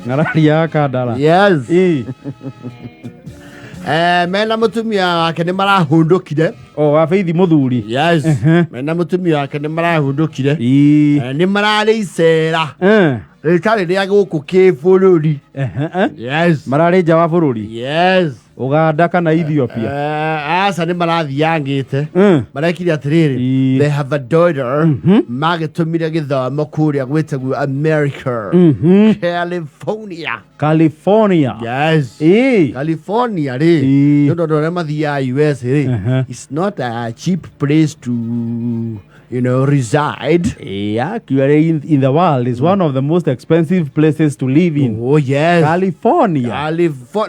Ng'arari ya Kandara. Yes. Ĩ. Mena mũtumia wake nĩ marahũndũkire. O wa Faith mũthuri. Yes. Mena mũtumia wake nĩ marahũndũkire. Ĩ. Nĩ mararĩ icera rĩtarĩ rĩa gũkũ kĩbũrũri. Yes. Mararĩ nja wa bũrũri. Yes. Uganda kana Ethiopia? Aca, nĩ marathiangĩte. Marekire atĩrĩrĩ, Ĩ. they have a daughter magĩtũmire gĩthomo kũrĩa gwĩtagwo America, California. California. Yes. Ĩ. California rĩ, Ĩ. nĩ ũndũ andũ arĩa mathiaga US rĩ, it's not a cheap place to reside. Yeah, actually in the world is one of the most expensive places to live in. Oh yes. California.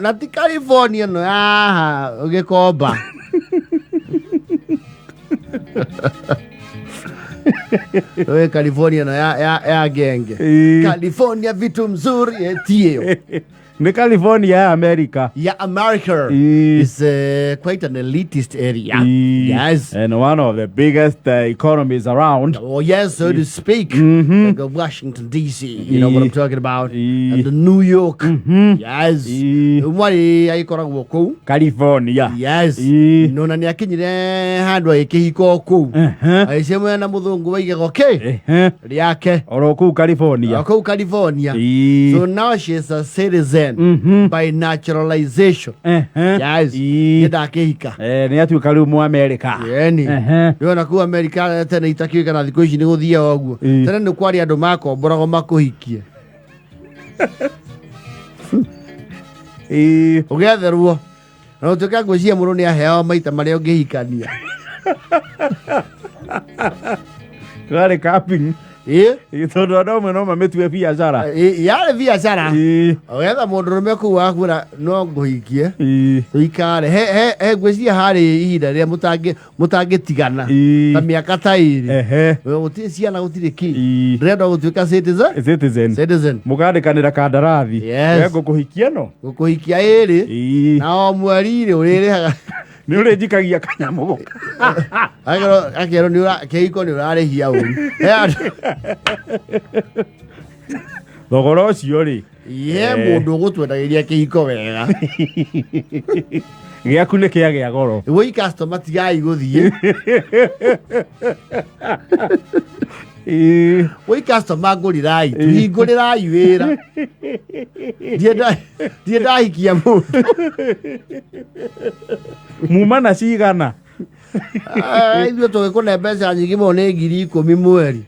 Na ti California no yaha ũgĩkomba. Wewe California no ya genge. Ĩ. California vitu mzuri eti ĩyo. Nĩ California ya America. Ya America. Ĩ. Is quite an elitist area. Ĩ. Yes. And one of the biggest economies around. Oh yes, so to speak. Like Washington DC, you know what I'm talking about. Ĩ. And the New York. Yes. Ĩ. Mwarĩ agĩkoragwo kũu. California. Yes. Ĩ. No na nĩ akinyire handũ agĩkĩhika o kũu. Agĩcemania na mũthũngũ waigaga okay rĩake. Oro kũu California. O kũu California. Ĩ. So now she is a citizen by naturalization. Yes. Ĩ. Nĩ ndakĩhika. Nĩ atuĩka rĩu mũ America. Yeni. Nĩwona kũu Amerika tene itakĩũĩkana, thikũ ici nĩ gũthiaga ũguo. Ĩ. Tene nĩ kwarĩ andũ makomboragwo makũhikie. Ĩ. Ũgetherwo na ũtuĩka ngwĩciria mũndũ nĩ aheagwo maita marĩa ũngĩhikania. Kwarĩ camping. Ĩ. Ĩ, tondũ andũ amwe no mamĩtue biacara. Ĩ, yarĩ biacara. Ĩ. Ũgetha mũndũ rũme kũu wakwĩra no ngũhikie Ĩ. tũikare he ngwĩciria harĩ ihinda rĩrĩa mũtangĩtigana ta mĩaka ta 2. Gũtirĩ ciana, gũtirĩ kĩ. Ĩ. Ndĩrenda gũtuĩka citizen. Citizen. Citizen. Mũkandĩkanĩra kandarathi. Yes. We ngũkũhikia no. Gũkũhikia ĩrĩ. Ĩ. Na o mweri rĩ ũrĩrĩhaga. Nĩ ũrĩnjikagia kanyamũ. Akerwo nĩ kĩhiko nĩ ũrarĩhia ũru. He andũ. Thogora ũcio rĩ. Ye mũndũ ũgũtwendagĩria kĩhiko wega. Gĩaku nĩ kĩagĩa goro. Woi customer, tigai gũthiĩ. Ĩ. Woi customer, ngũrĩrai, tũhingũrĩrai wĩra. Ndiĩ ndahikia mũndũ. Muma na cigana? Ithuĩ tũgĩkũne mbeca nyingĩ mũno, nĩ 10,000 mweri.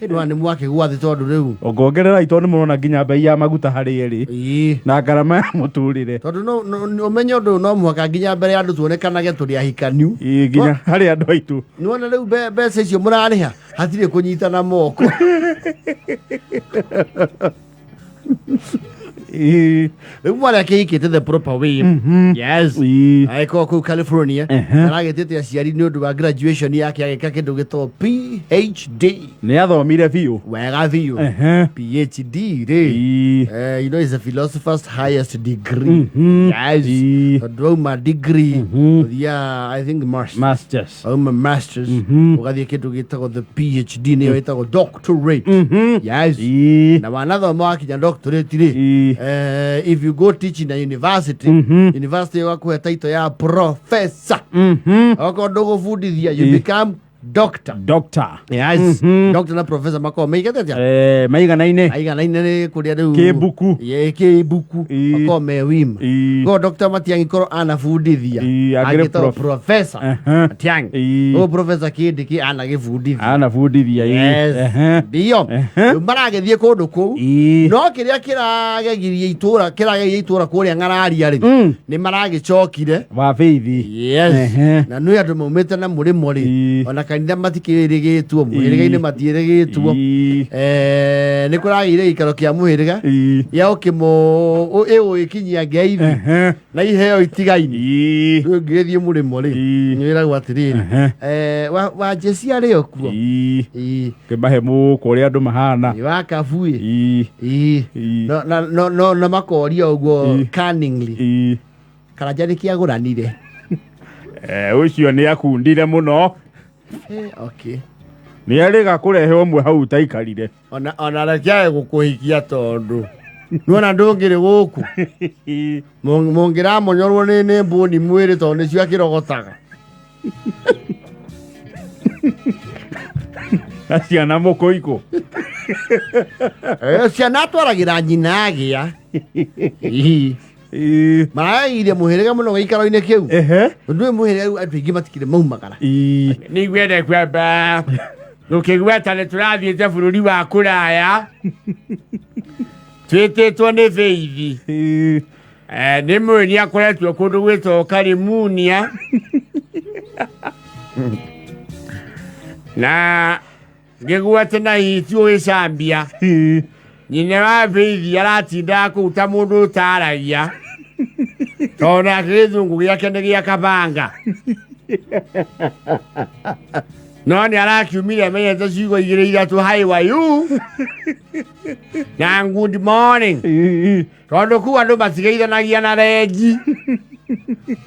Ĩndĩ nĩ mwakĩgwa thĩ tondũ rĩu. Ongongerera itondũ nĩ mũrona nginya bei ya maguta harĩ ĩrĩ. Ĩĩ. Na ngarama ya mũtũrĩre. Tondũ ũmenye ũndũ ũyũ, no mũhaka nginya mbere ya andũ tuonekanage tũrĩ ahikaniu. Ĩ, nginya harĩ andũ aitũ. Nĩwona rĩu mbeca icio mũrarĩha hatirĩ kũnyitana moko. Ĩ. Rĩu mwarĩ akĩhikĩte the proper way. Yes. Ĩ. Agĩkorwo kũu California. Aragĩtĩte aciari nĩ ũndũ wa graduation yake, agĩka kĩndũ gĩtagwo PhD. Nĩ athomire biũ. Wega biũ. PhD rĩ, Ĩ. Is a philosopher's highest degree. Yes. Ĩ. Tondũ wauma degree ũthiaga, I think, masters. Masters. Wauma masters ũgathiĩ kĩndũ gĩtagwo the PhD, nĩyo ĩtagwo doctorate. Yes. Ĩ. Na wanathoma wakinya doctorate rĩ, Ĩ. If you go teach in a university, university ĩgakũhe title ya professor. Okorwo ndũgũbundithia, you become doctor. Doctor. Yes. Doctor na professor makoragwo meigĩte atĩa? Maiganaine. Aiganaine nĩ kũrĩa rĩu Kĩmbuku. Ĩ, kĩmbuku. Ĩ. Makoragwo me wima. Ĩ. Ko Dr. Matiang'i korwo anabundithia, Ĩ, angĩrĩ angĩtagwo professor Matiang'i. Ĩ. Ũyũ professor kĩndĩ kĩ anagĩbundithia. Anabundithia, ĩ. Yes. Ndiyo. Rĩu maragĩthiĩ kũndũ kũu. Ĩ. No kĩrĩa kĩragegirie itũra, kĩragegirie itũra kũrĩa ng'araria rĩ, nĩ maragĩcokire. Wa Faith. Yes. Na nĩ andũ maumĩte na mũrĩmo rĩ, Ĩ. ona kanitha matikĩrĩgĩtwo, mũhĩrĩga-inĩ matiĩrĩgĩtwo. Ĩ. Nĩ kũragĩire gĩikaro kĩa mũhĩrĩga Ĩ. gĩa ũkĩmũ ĩũĩkinyia ngeithi na iheo itigaine. Ĩ. Rĩu ũngĩgĩthiĩ mũrĩmo rĩ, Ĩ. nĩ wĩragwo atĩrĩrĩ, wa Jesi arĩ o kuo. Ĩ. Ĩ. Kĩmahe mũkũ ũrĩa andũ mahana. Ĩ, wa Kabuĩ. Ĩ. Ĩ. Ĩ. No, na makoria ũguo Ĩ. cunningly. Ĩ. Karanja nĩ kĩagũranire. Ũcio nĩ akundire mũno. Okay. Nĩ erĩga kũrehe ũmwe hau ũtaikarire. Ona reke gũkũhikia tondũ nĩwona ndũngĩrĩ gũkũ. Mũngĩramonyorwo nĩ mbũni mwĩrĩ tondũ nĩcio akĩrogotaga. Na ciana mũkũikũ. Ciana atwaragĩra nyina agĩa. Hihi. Maraire mũhĩrĩga mũno gĩikaro-inĩ kĩu. Ũndũ ũyũ mũhĩrĩga rĩu andũ aingĩ matikĩrĩ maumagara. Nĩiguĩte kwamba rũkĩgweta nĩ tũrathiĩte bũrũri wa kũraya twĩtĩtwo nĩ bĩithi. Nĩ mũĩ nĩ akoretwo kũndũ gwĩtwo Karimunia na ngĩgwete na hihi ti ũgĩcambia nyina wa bĩithi aratindaga kũu ta mũndũ ũtaragia tondũ nake gĩthũngũ gĩake nĩ gĩa kabanga no nĩ arakiumire amenyete ciugo igĩrĩ ithatũ hi wa you na good morning tondũ kuu andũ matigeithanagia na renji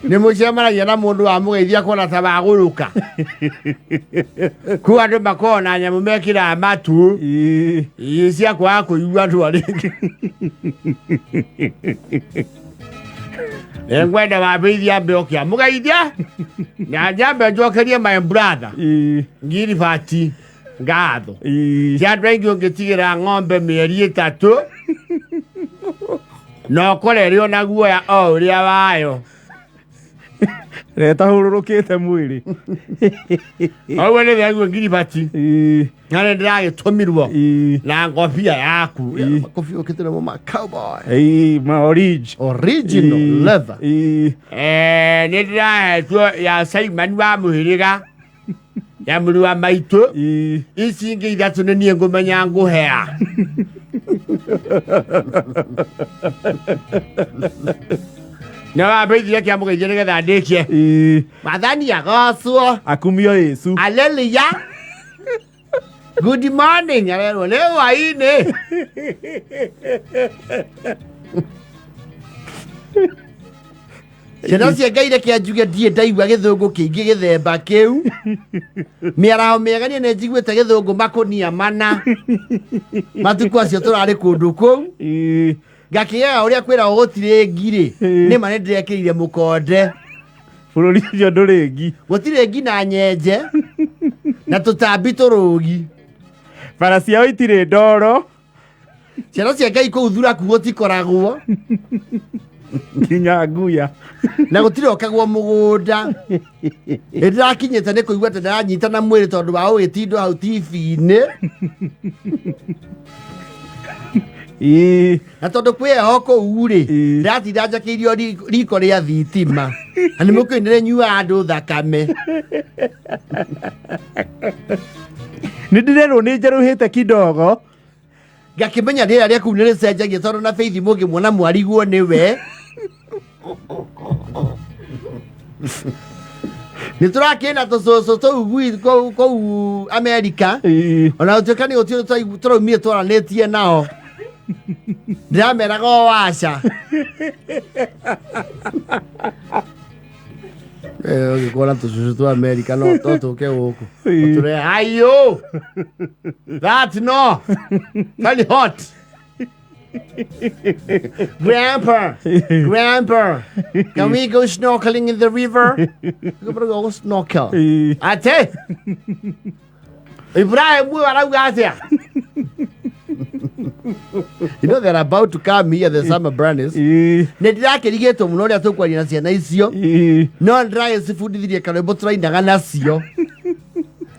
nĩ mũcemanagia na mũndũ wamũgeithia kuona ta wagũrũka kuu andũ makoragwo na nyamũ mekĩraga matu ii cia kwaga kũigua andũ arĩa angĩ. Nĩngwenda wambĩithia ambe oke amũgeithia na njambe njokerie my brother Ngiribati ngatho. Ti andũ aingĩ ũngĩtigĩra ng'ombe mĩeri ĩtatũ na ũkore ĩrĩ ona guoya o ũrĩa wayo. Retahũrũrũkĩte mwĩrĩ. Ũguo nĩ thenguo Ngiribati na nĩ ndĩragĩtũmirwo na ngobia yaku. Makobia ũkĩte namo ma cowboy. Ma orange. Original leather. Nĩ ndĩrahetwo ya Simon wa mũhĩrĩga ya mũrũ wa maitũ. Ici ingĩ ithatũ nĩ niĩ ngũmenya ngũhea. Na wambĩithire kĩa mũgeithia nĩgetha ndĩkie. Mwathani agocwo. Akumio Yesu. Haleluya. Good morning arerwo nĩ hwainĩ. Ciana cia Ngai reke njuge ndirĩ ndaigua gĩthũngũ kĩingĩ gĩthemba kĩu. Mĩaraho mĩega niĩ nĩ njiguĩte gĩthũngũ makũnia mana. Matukũ acio tũrarĩ kũndũ kũu. Ngakĩgega ũrĩa kwĩragwo gũtirĩ ngirĩ. Nĩ ma nĩ ndĩrekĩrire mũkonde. Bũrũri ũcio ndũrĩ ngi. Gũtirĩ ngi na nyenje na tũtambi tũrũgi. Bara ciao itirĩ ndoro. Ciana cia Ngai kũu thuraku gũtikoragwo. Nginya nguya. Na gũtirĩ okagwo mũgũnda. Nĩ ndĩrakinyĩte nĩ kũigua atĩ ndĩranyita na mwĩrĩ tondũ wa ũgĩtindwo hau TV-inĩ. Na tondũ kwĩ heho kũu rĩ, ndĩratinda njakĩirio riko rĩa thitima. Na nĩ mũkĩũĩ nĩ rĩnyuaga andũ thakame. Nĩ ndĩrerwo nĩ njerũhĩte kidogo. Ngakĩmenya rĩera rĩa kũu nĩ rĩcenjagia tondũ na Faith mũngĩmuona mwarigwo nĩwe. Nĩ tũrakĩna tũcũcũ tũu kũu Amerika. Ona gũtuĩka nĩ gũtirĩ tũraumire twaranĩtie nao. Ndĩrameraga o waca. Ũngĩkorwo na tũcũcũ twa Amerika no tũke gũkũ. Tũrehe ayo. That no. Very hot. Grandpa, grandpa, can we go snorkeling in the river? We go snorkel. Ate. Ibrahim, we are out here. You know they're about to come here, the summer brownies. Nĩ ndĩrakĩrigĩtwo mũno ũrĩa tũkwaria na ciana icio. No ndĩragĩcibundithirie karwĩmbo tũrainaga nacio.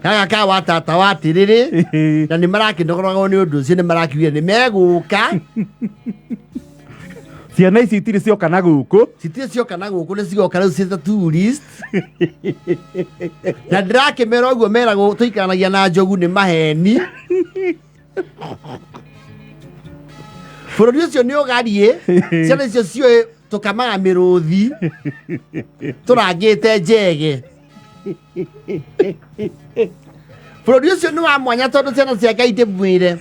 Gaka ka wa tata wa atĩrĩrĩ. Na nĩ marakĩnogoragwo nĩ ũndũ ũcio, nĩ marakiugire nĩ megũka. Ciana ici itirĩ cioka na gũkũ. Citirĩ cioka na gũkũ, nĩ cigoka rĩu ciĩ ta tourist. Na ndĩrakĩmera ũguo meragwo tũikaranagia na njogu nĩ maheni. Bũrũri ũcio nĩ ũgariĩ, ciana icio ciũĩ tũkamaga mĩrũthi, tũrangĩte njege. Bũrũri ũcio nĩ wa mwanya tondũ ciana cia Ngai ndĩmwĩre.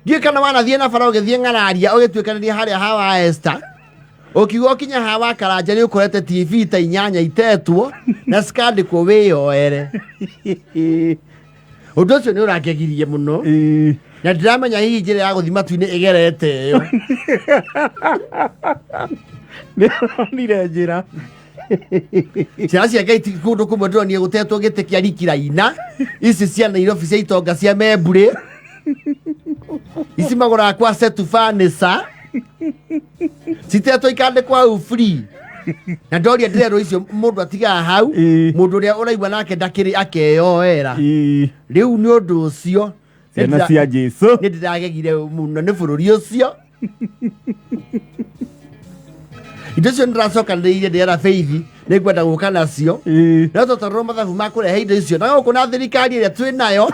Ndiũĩ kana wanathiĩ na bara ũgĩthiĩ ng'araria ũgĩtuĩkanĩria harĩa ha wa Esther. Ũkiuga ũkinya ha wa Karanja nĩ ũkorete TV ta inyanya itetwo na cikandĩkwo wĩyoere. Ũndũ ũcio nĩ ũrangegirie mũno. Ĩĩ. Na ndiramenya hihi njĩra ya gũthiĩ matu-inĩ ĩgerete ĩyo. Nĩ aronire njĩra. Ciana cia Ngai ti kũndũ kũmwe ndĩronire gũtetwo gĩtĩ kĩa rikiraina. Ici cia Nairobi cia itonga cia memburĩ. Ici magũraga kwa Setu Furniture. Citetwo ikandĩkwo hau free. Na ndoria ndĩrerwo icio mũndũ atigaga hau. Ĩĩ. Mũndũ ũrĩa ũraigua nake ndakĩrĩ akeyoera. Ĩĩ. Rĩu nĩ ũndũ ũcio Ciana cia Jesu. nĩ ndĩragegire mũno nĩ bũrũri ũcio. Indo icio nĩndĩracokanĩrĩirie ndĩrera Faith nĩ ngwenda gũka nacio. Ĩĩ. No tũtarwo mathabu ma kũrehe indo icio na gũkũ na thirikari ĩrĩa twĩ nayo.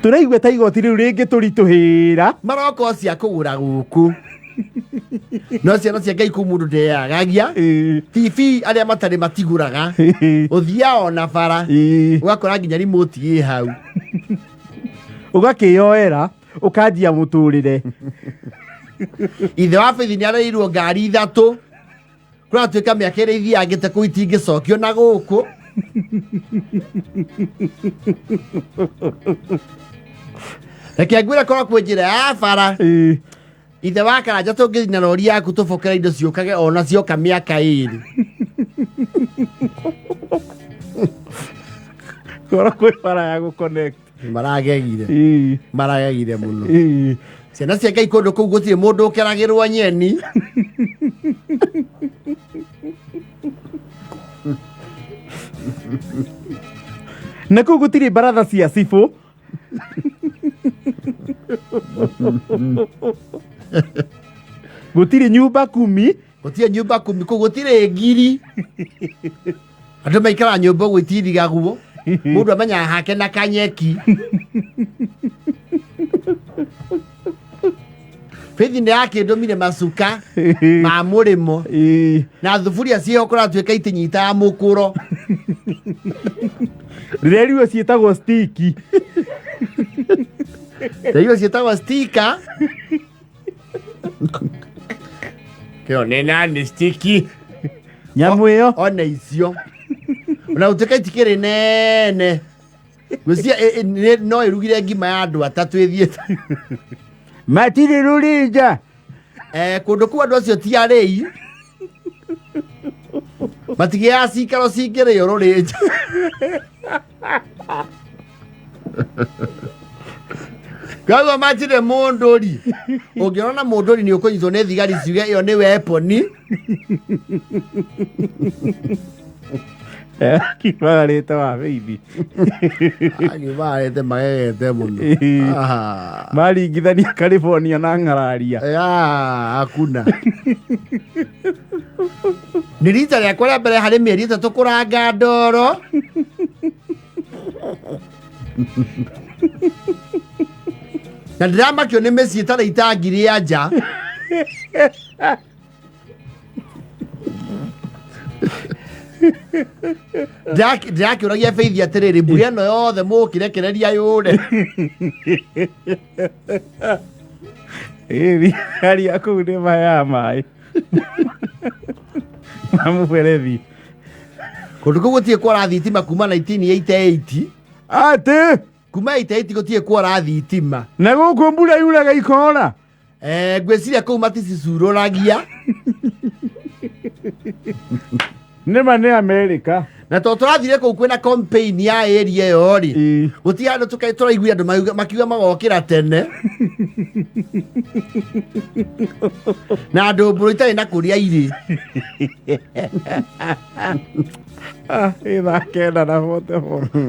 Tũraigua ta igoti rĩu rĩngĩ tũritũhĩra. Maroka o cia kũgũra gũkũ. No ciana cia Ngai kũu mũndũ ndeyagagia. Ĩĩ. TV arĩa matarĩ matigũraga. Ũthiaga ona bara. Ĩĩ. Ũgakora nginya remote ĩ hau. Ũgakĩyoera ũkanjia mũtũrĩre. Ithe wa Faith nĩ areirwo ngari ithatũ. Kũratuĩka mĩaka ĩrĩa ithiangĩte kũu itingĩcokio na gũkũ. Reke ngwĩre korwo kwĩ njĩra ya bara. Ĩĩ. Ithe wa Karanja tũngĩthiĩ na rori yaku tũbokere indo ciũkage ona cioka mĩaka ĩrĩ. Korwo kwĩ bara ya gũconnect. Maragegire. Ĩĩ. Maragegire mũno. Ĩĩ. Ciana cia Ngai kũndũ kũu gũtirĩ mũndũ ũkeragĩrwo nyeni. Na kũu gũtirĩ baratha cia cibũ. Gũtirĩ nyumba kumi. Gũtirĩ nyumba kumi kũu gũtirĩ ngiri. Andũ maikaraga nyũmba ũguo itirigagwo. Mũndũ amenyaga hake na kanyeki. Faith nĩ yakĩndũmire macuka ma mũrĩmo. Ĩĩ. Na thuburia ciĩho kũratuĩka itinyitaga mũkũro. Rĩrĩa ciĩtagwo stiki. Irio ciĩtagwo stika. Kĩo nĩ nani stiki. Nyamũ ĩyo. Ona icio. Ona gũtuĩka itikĩrĩ nene. Ngwĩciria no ĩrugire ngima ya andũ atatũ ĩthiĩte. Matirĩ rũrĩnja. Kũndũ kũu andũ acio ti arĩi. Matigĩaga cikaro cingĩrĩo rũrĩnja. Koguo matirĩ mũndũri. Ũngĩona mũndũri nĩ ũkũnyitwo nĩ thigari ciuge ĩyo nĩ weponi. Kimagarĩte wa Faith. Akiumarĩte magegete mũno. Ĩĩ. Aha. Maringithania California na ng'araria. Ya, hakuna. Nĩ rita rĩakwa rĩa mbere harĩ mĩeri ĩtatũ kũranga ndoro. Na ndĩramakio nĩ mĩciĩ ĩtarĩ itangi rĩa nja. Ndĩrakĩũragia Faith atĩrĩrĩ, mbura ĩno yothe mũkĩrekereria yũre. Ĩĩ, thigari a kũu nĩ maheaga maĩ. Ma mũberethi. Kũndũ kũu gũtirĩ kwara thitima kuma 1988. Atĩ Kuma 88 gũtirĩ kwara thitima. na gũkũ mbura yuraga ikora. Ngwĩciria kũu maticicurũragia. Nĩma nĩ Amerika. Na to tũrathire kũu kwĩna campaign ya area ĩyo rĩ. Ĩĩ. Gũtirĩ handũ tũraiguire andũ makiuga magokĩra tene. Na andũ mbũrũ itarĩ na kũrĩa irĩ. Ĩthaa 9:44.